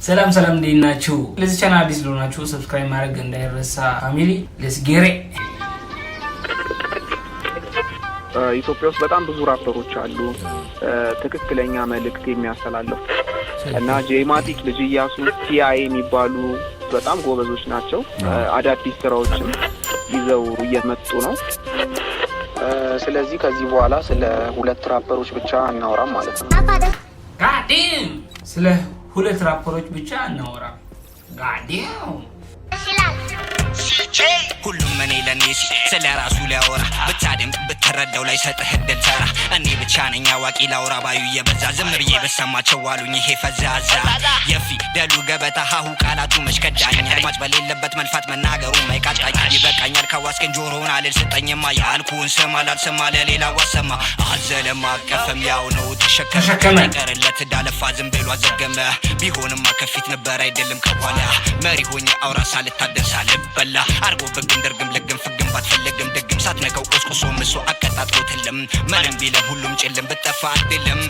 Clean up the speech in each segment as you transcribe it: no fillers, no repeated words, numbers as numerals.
ሰላም ሰላም፣ እንዴት ናችሁ? ለዚህ ቻናል አዲስ ለሆናችሁ subscribe ማድረግ እንዳይረሳ። Family, let's get it. ኢትዮጵያ ውስጥ በጣም ብዙ ራፐሮች አሉ ትክክለኛ መልእክት የሚያስተላልፉ እና ጄማቲክ፣ ልጅ እያሱ፣ ቲአይ የሚባሉ በጣም ጎበዞች ናቸው። አዳዲስ ስራዎችም ይዘው እየመጡ ነው። ስለዚህ ከዚህ በኋላ ስለ ሁለት ራፐሮች ብቻ አናወራም ማለት ነው። Goddamn፣ ስለ ሁለት ራፐሮች ብቻ አናወራም። Goddamn. ሁሉም እኔ ለእኔ ሲል ስለ ራሱ ሊያወራ፣ ብታደምጥ ብትረዳው ላይ ሰጥህ እድል ተራ። እኔ ብቻ ነኝ አዋቂ ላውራ ባዩ እየበዛ፣ ዝም ብዬ በሰማቸው አሉኝ ይሄ ፈዛዛ። የፊደሉ ገበታ ሀሁ ቃላቱ መሽከዳኝ፣ አድማጭ በሌለበት መልፋት መናገሩ ማይቃጣኝ። ይበቃኛል ካዋስከኝ ጆሮውን አልል ስጠኝማ፣ ያልኩህን ስማ ላልሰማ ለሌላ ዋሰማ። አዘለም አቀፈም ያው ነው ተሸከመ። ተሸከመ። ቀርለት ዳለፋ ዝም ብሎ አዘገመ። ቢሆንማ ከፊት ነበር አይደለም ከኋላ፣ መሪ ሆኜ አውራ ሳልታደል ሳልበላ። አርጎ ብግም ደርግም ልግም ፍግም ባትፈልግም ድግም፣ ሳትነካው ቆስቁሶ ምሶ አቀጣጥሎትልም። ምንም ቢልም ሁሉም ጭልም ብጠፋ አድልም።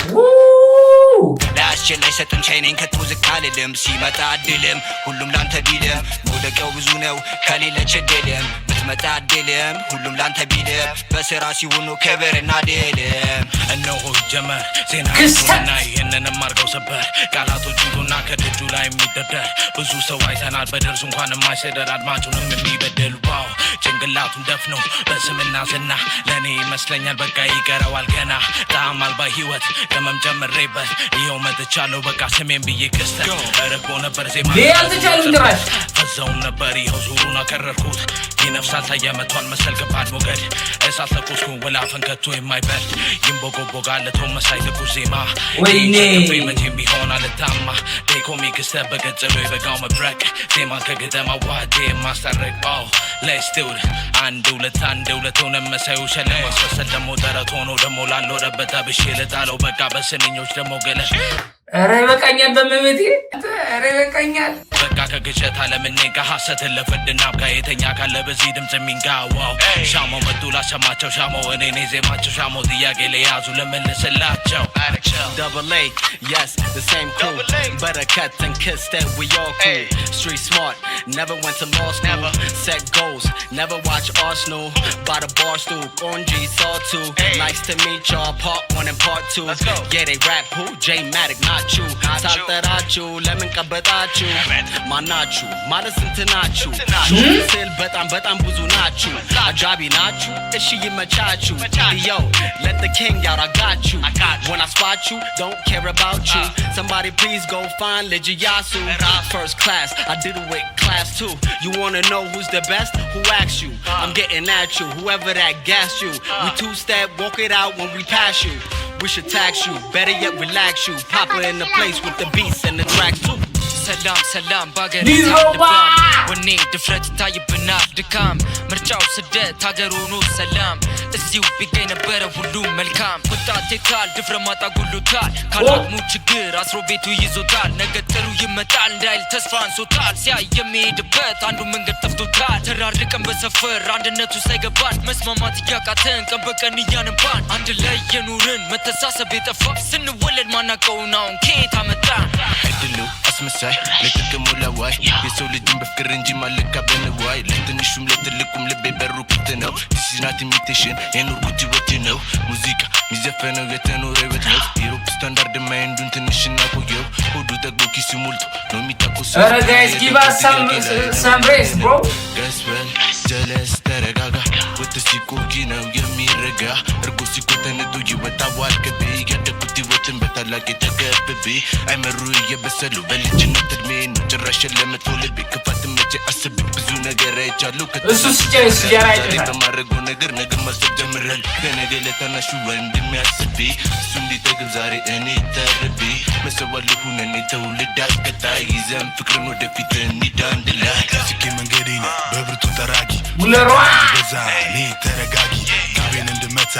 ላያስችል አይሰጥም ቻይ ነኝ ከቶ ዝቅ አልልም። ሲመጣ አድልም ሁሉም ላንተ ቢልም፣ መውደቂያው ብዙ ነው ከሌለች እድልም። ብትመጣ አድልም ሁሉም ላንተ ቢልም፣ በስራ ሲሆኑ ክብርና ድልም። እነሆ ጀመር ዜና ክስተት! እና ይህንንም አርገው ሰበር ቃላቶች ና ከደጁ ላይ የሚደርደር ብዙ ሰው አይተናል። በደርሱ እንኳን የማይሰደር አድማጩንም የሚበድል wow ጭንቅላቱን ደፍኖ በስምና ዝና ለእኔ ይመስለኛል በቃ ይቀረዋል ገና። ጣዕም አልባ ህይወት ቅመም ጨምሬበት ይኸው መጥቻለሁ በቃ ስሜን ብዬ ክስተት ረግቦ ነበር ዜማ። ይሄ አልተቻለም ጭራሽ። ፈዛውም ነበር ይኸው ዙሩን አከረርኩት። ይነፍሳል ታየመቷል መሰል ከባድ ሞገድ እሳት ለኮስኩ ወላፈን ከቶ የማይበርድ ይንቦጎቦጋል ለቶ መሳይ ትኩስ ዜማ። ወይኔ! ሸክፌ መቼም ቢሆን አልታማ። ዴኮሚ ክስተት በቀጸሎ የበጋው መብረቅ ዜማን ከግጥም አዋህዴ የማስታረቅ። Oh, let's do it. አንድ ሁለት አንድ ሁለት ሆነ መሳዩ ሸለ ማስመሰል ደግሞ ተረት ሆኖ ደግሞ ላልኖረበት አብሼ ልጣለው በቃ በስንኞች ደግሞ ገለ ኧረ ይበቃኛል፣ በመቤቴ ኧረ ይበቃኛል። በቃ ከግሸት አለምኔ ሐሰትን ለፍርድና አብቃ። የተኛ ካለ በዚህ ድምፅ የሚንጋዋው ሻሞ መጡ ላሰማቸው ሻሞ እኔ እኔ ዜማቸው ሻሞ ጥያቄ ለያዙ ልመልስላቸው። Double A, yes, the same crew. Better cut and kiss that we all cool. Street smart, never went to law school. Set goals, never watch Arsenal. By the bar stool, Konji saw two. Nice to meet y'all, part one and part two. Yeah, they rap who? J Matic, not you. ሳልጠራችሁ ለምን ቀበጣችሁ? ማናችሁ ማለት ስንት ናችሁ? ስል በጣም በጣም ብዙ ናችሁ። አጃቢ ናችሁ። እሺ ይመቻችሁ። Yo, let the king out, I got you. When I spot you, don't care about you. Somebody please go find ልጅ Iyasu. First class, I did it with class too. You wanna know who's the best? Who asked you? I'm getting at you, whoever that gassed you. We two step, walk it out when we pass you. We should tax you, better yet relax you. Papa in the place with the beats and the tracks too. ሰላም ሰላም በሀገር ሊዞባ! ወኔ ድፍረት ይታይብናል ድካም ምርጫው ስደት ሀገር ሆኖ ሰላም እዚሁ ቢገኝ ነበረ ሁሉም መልካም። ወጣት የታል ድፍረት ማጣ ጉሎታል ካላቅሙ ችግር አስሮ ቤቱ ይዞታል። ነገ ጥሩ ይመጣል እንዳይል ተስፋ አንሶታል። ሲያይ የሚሄድበት አንዱ መንገድ ጠፍቶታል። ተራርቀን በሰፈር አንድነቱ ሳይገባን መስማማት እያቃተን ቀን በቀን እያነባን አንድ ላይ የኑርን መተሳሰብ የጠፋ ስንወለድ ማናቀውን አሁን ከየት አመጣን? እድሉ አስመሳይ ለጥቅሙ ለዋይ የሰው ልጅን በፍቅር እንጂ ማለካ በንዋይ። ለትንሹም ለትልቁም ልቤ በሩ ክፍት ነው። This is not imitation የኖርኩት ህይወት ነው። ሙዚቃ የሚዘፈነው የተኖረ ህይወት ነው። Europe standard mind ኡን ትንሽ እናቆየው። ሆዱ ጠግቦ ኪሱ ሞልቶ ነው የሚታኮሰው። ኧረ guys, give us some rest, bro. ቀስበል ጀለስ ተረጋጋ። ወተት ሲቆይ ነው የሚረጋ። እርጎ ሲኮተንቶ ይወጣዋል ቅቤ። ያደግኩት ህይወትን በታላቅ የተከብቤ አይመሩ እየበሰሉ በልጅነት እድሜ ነው። ጭራሽ ለመጥፎ ልቤ ክፋት መቼ አስቤ ብዙ ነገር አይቻለሁ። እሱ ሲጀራ ዛሬ አይጨሳል። በማድረገው ነገር ነገ ማሰብ ጀምራል። ለነገ ለታናሹ ወንድሜ አስቤ እሱ እንዲጠግብ ዛሬ እኔ ተርቤ መሰዋል ልሁን እኔ ትውልድ አስቀጣይ። ይዘን ፍቅርን ወደፊት እንሂድ አንድ ላይ። ስኬ መንገዴ ነው በብርቱ ጠራጊ። ሙለሯ! በዛ እኔ ተረጋጊ ግቤን እንድመታ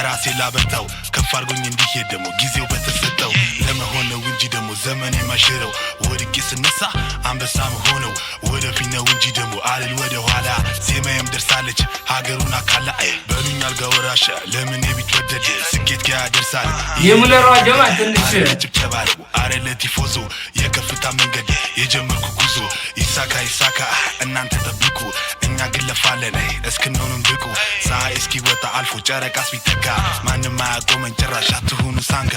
ራሴ ላበርታው ከፍ አድርጎኝ እንዲሄድ ደግሞ ጊዜው በተሰጠው ለመሆን ነው እንጂ ደግሞ ዘመን የማሽረው ወድቄ ስነሳ አንበሳ መሆነው ወደፊት ነው እንጂ ደግሞ አልል ወደ ኋላ። ዜማዬም ደርሳለች ሀገሩን አካላ። በሉኝ አልጋ ወራሽ ለምን ቢትወደድ ስኬት ጋ ያደርሳል። የሙለሯ ጀማ ትንሽ ጭብጨባ ነው አረ ለቲፎዞ። የከፍታ መንገድ የጀመርኩ ጉዞ ይሳካ ይሳካ፣ እናንተ ጠብቁ፣ እኛ ግን ለፋለን እስክንሆንም ብቁ። ፀሐይ እስኪወጣ አልፎ ጨረቃስ ቢተካ ማንም አያቆመን ጭራሽ፣ አትሁኑ ሳንካ።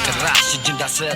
ጭራሽ እጅ እንዳሰጥ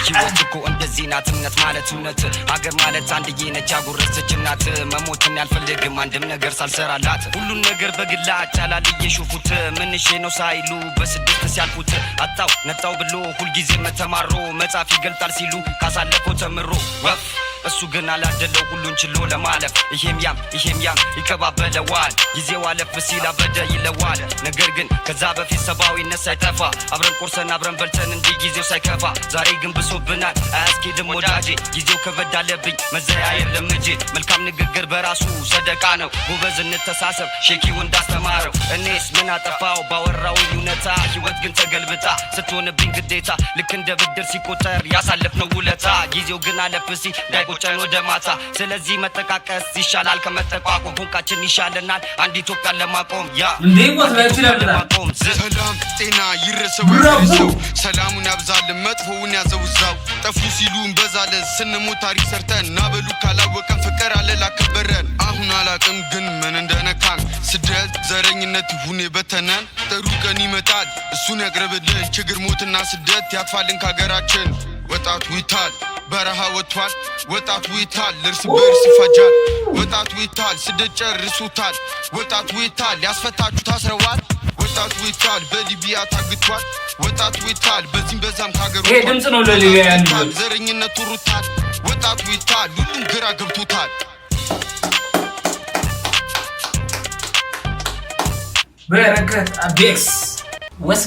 ህይወት እኮ እንደዚህ ናት። እምነት ማለት እውነት፣ ሀገር ማለት አንድዬ ነች ያጎረሰች እናት። መሞትን ያልፈልግም አንድም ነገር ሳልሰራላት። ሁሉን ነገር በግላጭ አላልዬ ሹፉት፣ ምንሼ ነው ሳይሉ በስድስት ሲያልፉት። አጣው ነጣው ብሎ ሁልጊዜ መተማሮ፣ መጻፍ ይገልጣል ሲሉ ካሳለፈው ተምሮ። ወፍ እሱ ግን አላደለው ሁሉን ችሎ ለማለፍ። ይሄም ያም ይሄም ያም ይቀባበለዋል። ጊዜው አለፍ ሲል አበደ ይለዋል። ነገር ግን ከዛ በፊት ሰብአዊነት ሳይጠፋ አብረን ቆርሰን አብረን በልተን እንዲህ ጊዜው ሳይከፋ። ዛሬ ግን ብሶብናል፣ አያስኬድም ወዳጄ። ጊዜው ከበድ አለብኝ፣ መዘያየር ለምጄ። መልካም ንግግር በራሱ ሰደቃ ነው። ጎበዝ እንተሳሰብ ሼኪው እንዳስተማረው። እኔስ ምን አጠፋው ባወራውኝ እውነታ? ህይወት ግን ተገልብጣ ስትሆንብኝ ግዴታ፣ ልክ እንደ ብድር ሲቆጠር ያሳለፍነው ውለታ። ጊዜው ግን አለፍ ሲል እንዳይቆጨን ወደ ማታ። ስለዚህ መጠቃቀስ ይሻላል ከመጠቋቆም፣ ፎንቃችን ይሻለናል አንድ ኢትዮጵያን ለማቆም ያ እንዴ ቆስላችሁ ይላል። ለማቆም ሰላም ጤና ይረሰው። ብራቮ! ይረሰው፣ ሰላሙን ያብዛልን፣ መጥፎውን ያዘውዛው። ጠፉ ሲሉ እንበዛለን፣ ስንሞት ታሪክ ሰርተን ናበሉ። ካላወቀን ፍቅር አለ ላከበረን። አሁን አላቅም ግን ምን እንደነካን፣ ስደት ዘረኝነት ይሁን የበተነን። ጥሩ ቀን ይመጣል፣ እሱን ያቅርብልን። ችግር ሞትና ስደት ያጥፋልን ከሀገራችን። ወጣቱ ይታል በረሃ ወጥቷል። ወጣቱ ይታል እርስ በእርስ ይፋጃል። ወጣቱ ይታል ስደት ጨርሶታል። ወጣቱ ይታል ያስፈታችሁ ታስረዋል። ወጣቱ ይታል በሊቢያ ታግቷል። ወጣቱ ይታል በዚህም በዛም ካገሩ ይሄ ድምፅ ነው ለሊቢያ ልጆች። ዘረኝነት ሩታል። ወጣቱ ይታል ሁሉም ግራ ገብቶታል። በረከት አቤክስ ወስ